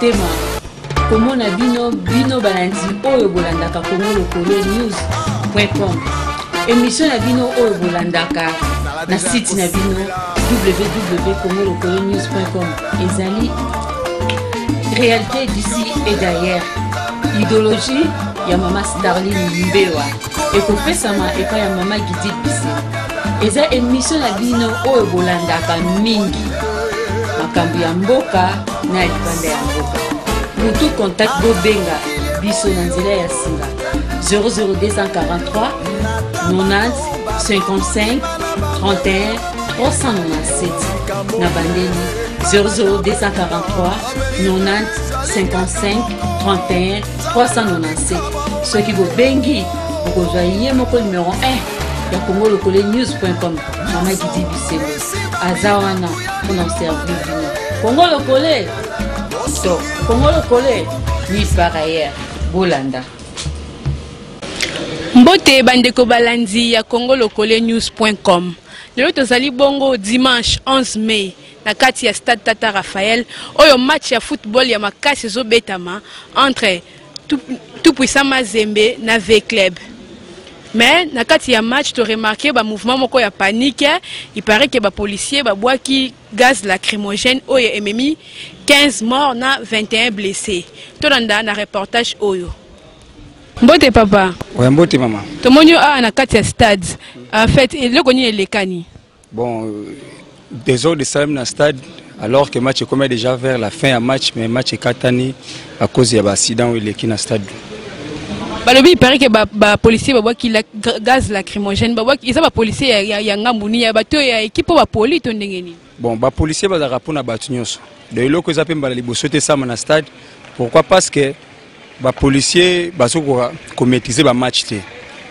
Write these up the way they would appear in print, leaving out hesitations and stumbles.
motema komona bino bino balandi oyo bolandaka Congo Lokole News .com emission na bino oyo bolandaka na site na bino www.congolokolenews.com ezali réalité d'ici et d'ailleurs, idéologie ya mama Starline Mbewa ekopesama epai ya mama Gidit Bise. Eza emission na bino oyo bolandaka mingi makambo ya mboka na ya libanda ya mboka. Mutu contact, bobenga biso na nzela ya singa 00243 90 55 31 397. Na bandeli 00243 90 55 31 397. Soki bobengi, bokozwa ye moko numero 1 ya Congo Lokole News.com, mama Gidi Bisengo aza wana mpona servir bino. Congo Lokole to Congo Lokole nulle part ailleurs. Bolanda. Mbote bandeko balandi ya Congo Lokole News.com. Lelo tozali bongo dimanche 11 mai na kati ya stade Tata Raphaël oyo match ya football ya makasi ezobetama entre Tout Puissant Mazembe na V Club. Mais na kati ya match to remarquer ba mouvement moko ya panique. Il paraît que ba policiers babwaki gaz lacrymogène oyo ememi 15 morts na 21 blessés. Tolanda na reportage oyo. Mbote papa. Oya, mbote mama. Tomoni yo awa na kati ya stade. En fait, eloko nini elekani? Bon, désordre esalami na stade alors que match ekomi déjà vers la fin ya match, mais match ekatani à cause ya baaccident oyo eleki na stade. Balobi il paraît que bapolicier babwaki gaz lacrymogène. Babwaki, eza bapolicier ya ngambu nini? Ya bato ya équipe oyo bapoli to ndenge nini? Bon, bapolicier bazalaka mpona bato nyonso. Donc eloko eza mpe mbala liboso te esama na stade. Pourquoi? Parce que bapolicier bazokoka komaîtrise bamatch te.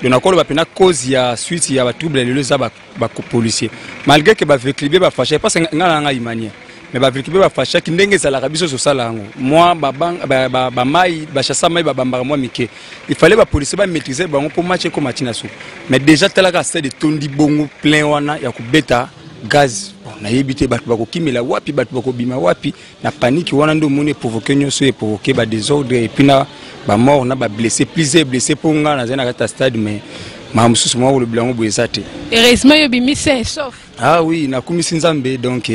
Donc nakoloba mpena cause ya suite ya batrouble ya lelo eza bapolicier, malgré que bavéclubien bafâchaki, parce que ngai na ngai imania, mais bavéclubien bafâchaki ndenge ezalaka. Biso tosala yango mwa bamai, bachassa mai, babambaka mwa mike. Il fallait bapolicier bamaîtrise bango mpo match ekoma ntina su. Mais déjà talaka stade etondi bongo plein wana ya kobeta gaz. Bon, nayebi te bato bakokimela wapi, bato bakobima wapi na panique wana. Nde omoni eprovoke nyonso, eprovoke badésordre et puis na bamort na bablessé, plusieurs blessé. Mpo nga nazali na kati ya stade, mais makambo mosusu mwa kolobela yango boye eza te. Heureusement yo bimi sain sauf. Ah oui, nakumisi Nzambe. Donc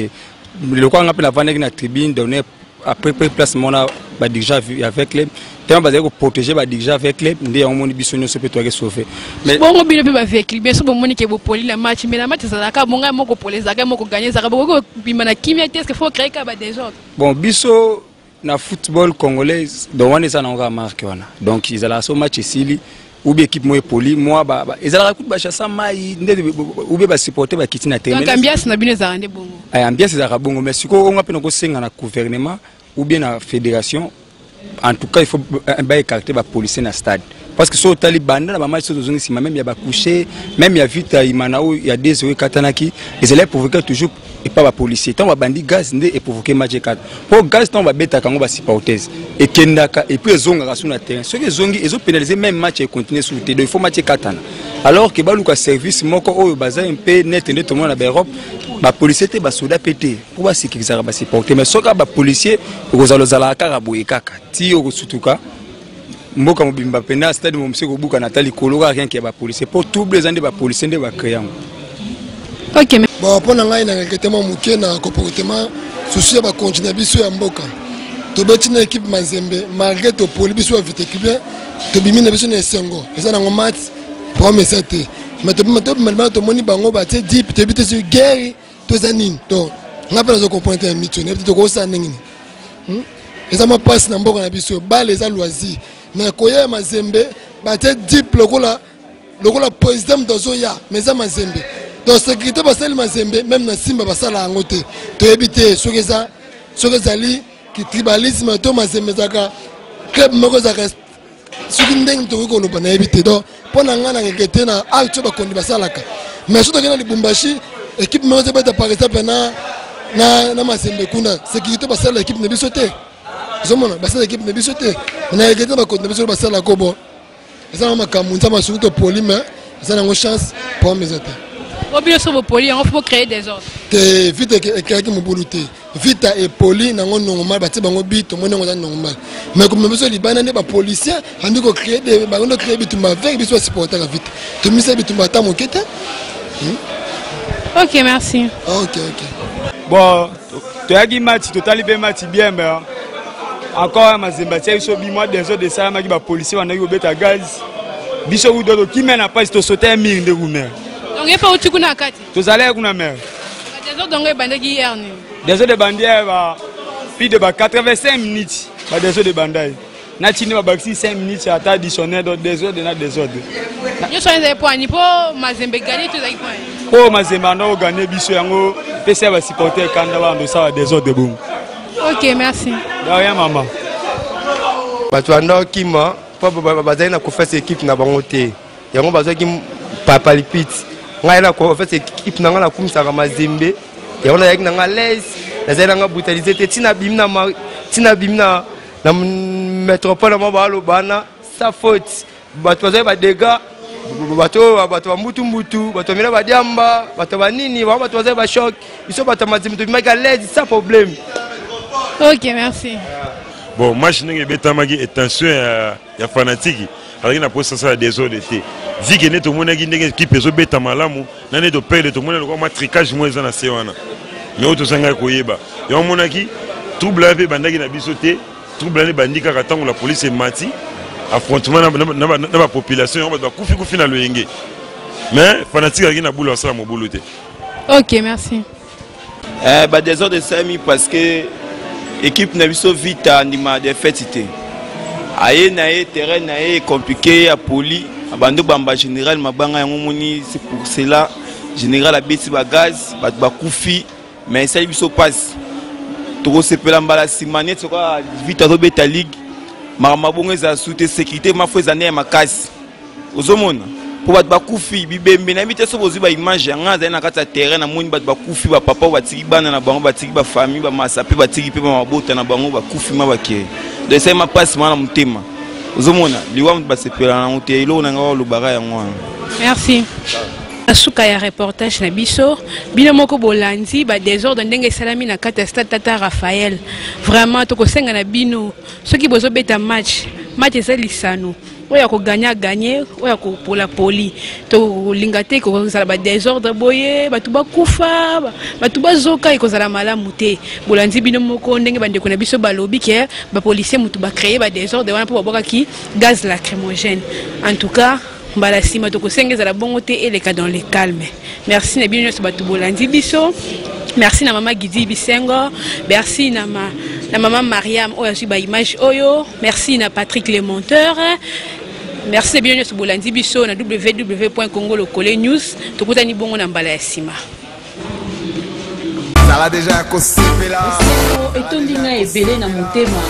lokola nga mpe navandaki na tribune d'honneur, après pe place mona badirigeant ya V.Club, ntango bazali koprotéger badirigeant V.Club, nde yango moni biso nyonso mpe toyaki sauve. Mais bongo bino mpe bavéclubien, biso bomoni ke bopoli na match, mais na match ezalaka bonga moko pola ezalaka, moko gagner ezalaka, bokoki kobima na kimia te? Est ce que faut créer kaka badésordre? Bon, biso na football congolais, donc wana eza nango kaka marque wana. Donc ezalaka so match esili ou bien équipe moko epoli mwa ezalaka kutu bachassa mai nde ou bien basupporter bakiti na terrain. Donc ambiance na bino ezalaka nde bongo? Ambiance ezalaka bongo. Mais sikoyo onga mpe nakosenga na gouvernement ou bien na fédération, en tout cas il faut baécarter bapolicier na stade, parce que so otali banda na bamatch so tozongi nsima, même ya bacoucher, même ya Vita Imana oyo ya 2 ekatanaki, ezali provoqué toujours epa bapolicier. Ntango babandi gaz nde eprovoke match ekata, mpo gaz ntango babetaka yango, basupporters ekendaka et puis ezongaka su na terrain. Soki ezongi, ezopénaliser même match econtinue su te. Donc il faut match ekatana, alors ke baluka service moko oyo baza mpe net nde tomona na baEurope, bapolicier te, basoda mpe te, mpo basécurisaka basupporter. Mais soki bapolicier ekozala ozalaka kaka boye kaka ti okosutuka mboka mobimba mpenza, stade mosusu ekobuka na ta likolo kaka rien ke ya bapolicier, mpo trouble eza nde bapolicier nde bacrée yango. Ok. Bon, mpo na ngai na regretter mwa moke na comportement susu ya bakonzi na biso ya mboka. Tobeti na équipe Mazembe, malgré topoli, biso ya Vita Club tobimi na biso na esengo. Eza nango match, problème eza te, mais tobima, tobima libanda, tomoni bango batie jeep. Toyebi te soki guerre to eza nini. Donc nga mpe nazo comprendre te ya mito, nayebi te tokosala ndenge nini. Eza mwa mpasi na mboka na biso. Bale eza loisir, mais koya ya Mazembe batie jeep lokola président moto azoya, mais eza Mazembe. Donc sécurité basali Mazembe, même na Simba basala yango te. Toyebi te soki eza, soki ezali tribalisme to Mazembe ezalaka club moko ezalaka, soki ndenge tokoki koloba, nayebi te. Donc mpo na ngai na regretter na acte oyo bakondi basalaka. Mais soki tokei na Lubumbashi, équipe moko ezobeta par exemple na Mazembe, kuna sécurité basala équipe na biso te. Ozomona basala équipe na biso te. Na regretter na bakondi na biso oyo basalaka. Bon, eza na makambo Nzambe asungi, topoli, mais eza nango chance, problème eza te. Po bino so bopoli yango, faut créer des ordres? Te, Vita ecréaki mobulu te. Vita epoli nango normal, batie bango bi, tomoni yango eza normal. Mais komema biso libanda nde bapolicier andi kocree, bango créer bitumba avec biso basupportaka Vita, tomisa bitumba ata moke te. Ok, merci. Ok. Bon, toyaki match, totali mpe match bien, mais encore ya Mazembe atiaki biso bi mwa désordre esalamaki, bapolicier bandaki kobeta gaz, biso kuto tokimia na mpasi, tosote mire nde kuna. Donc ye mpe outi kuna kati? Tozalaki kuna, mare. Désordre yango ebandaki hier nini? Désordre ebandi ba plus de ba 85 minutes, badésordre ebandai na tini, babakisi 5 minutes ata additionnel, donc désordre na désordre. Nyonso wana ezali po ani? Mpo Mazembe gagner to ezalaki po ani? Mpo Mazembe anda ogagner biso, yango pesa ya basupporter kanda, banda osala désordre bongo. Ok, merci. De rien, mama. Bato banda okima mpo bazali na confiance équipe na bango te, yango bazwaki papalipite. Ngai na confiance équipe na ngai, nakumisaka Mazembe, yango nazalaki na ngai l'aise, nazali na ngai brutalité te. Ntina bimi na ntina bimi na métropole na mwa baaloba wana sa faute. Bato bazwaki badégâts, bato oyo, bato bambutumbutu, bato bamela badiamba, bato banini, bango bato bazali bachoc. Biso bato ya Mazembe tobimaki à l'aise, sans problème. Ok, merci. Bon, match ndenge ebetamaki, attention ya fanatique azalaki na posa asala désordre te, vu que nde tomonaki ndenge équipe ezobeta malamu na nde toperdre, tomoni lokola mwa tricage moko eza na se wana, mais oyo tozangaki koyeba yango. Omonaki trouble wana mpe ebandaki na biso te. Trouble wana ebandi kaka ntango la police emati, affrontement na bapopulation, yango bato bakufi kufi na loyenge, mais fanatique azalaki na bulu asala mobulu te. Ok, merci. Badésordre esalemi parce que équipe na biso Vita andima défaite te. Aye na ye terrain na ye compliqué, apoli, abandi bamba général mabanga, yango moni. C'est pour cela général abeti bagaz, bato bakufi, mais esali biso mpasi. Tokosepela mbala nsima neti soka Vita azobeta ligue, makambo mabongo ezala su te, sécurité mafo eza nde ya makasi. Ozomona mpo bato bakufi, bibembe, nayebi te so bozwi baimage yanga. Azali na kati ya terrain, namoni bato bakufi, bapapa oyo batiki bana na bango, batiki bafamille, bamasa mpe batiki mpe bamabota na bango, bakufi ma bakei. Donc esali mapasi ma na motema. Ozomona liwa, moto basepela nango te. Eloko na ngai olobaka yango wana. Merci. Suka ya reportage na biso, bino moko bolandi badésordre ndenge esalami na kati ya stade Tata Raphaël. Vraiment, tokosenga na bino, soki bozobeta match, match eza lisano, oyo ya kogagner agagner, oyo ya kopola poli. Tolinga te kozala badésordre boye, bato bakufa, bato bazoka, ekozala malamu te. Bolandi bino moko ndenge bandeko na biso balobi ke bapolicier motu bacréer badésordre wana mpo babwakaki gaz lacrymogène. En tout cas, mbala nsima tokosenga ezala bongo te, eleka dans le calme. Merci na bino nyonso bato bolandi biso. Merci na mama Gidi Bisengo, merci na mama Mariam oyo azwi baimage oyo, merci na Patrick le monteur, merci na bino nyonso bolandi biso na www Congo Lokole News. Tokutani bongo na mbala ya nsima. Zala deja ya kosepela. Esengo etondi ngai ebele na motema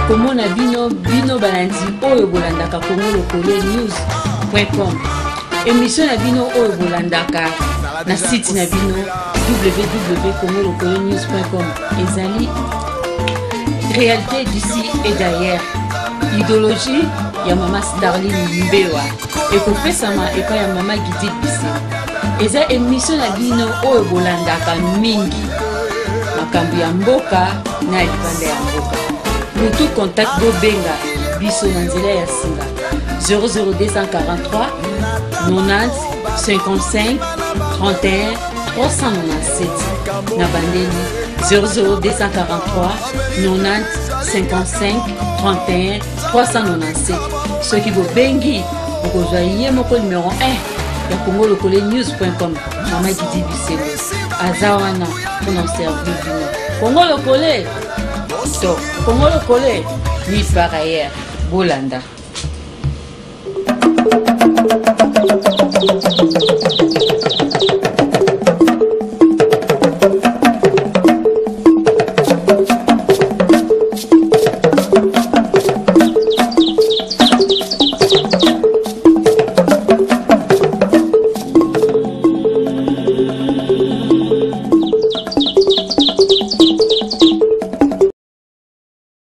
komona bino, bino balandi oyo bolandaka Congo Lokole News com, émission na bino oyo bolandaka na site na bino www Congo Lokole News com. Ezali réalité d'ici et d'ailleurs, idéologie ya mama Starline Mbewa ekopesama epai ya mama Gidil Bise. Eza émission na bino oyo bolandaka mingi, makambo ya mboka na ya libanda ya mboka. Mutu contact, bobenga biso na nzela ya singa 00243 90 55 31 397, na bandeli 00243 90 55 31 397. Soki bobengi, bokozwa ye moko numero 1 ya Congo Lokole News com, mama Gidi Bisengo aza wana mpona servir bino. Congo Lokole to Congo Lokole nulle part ailleurs. Bolanda. Thank you.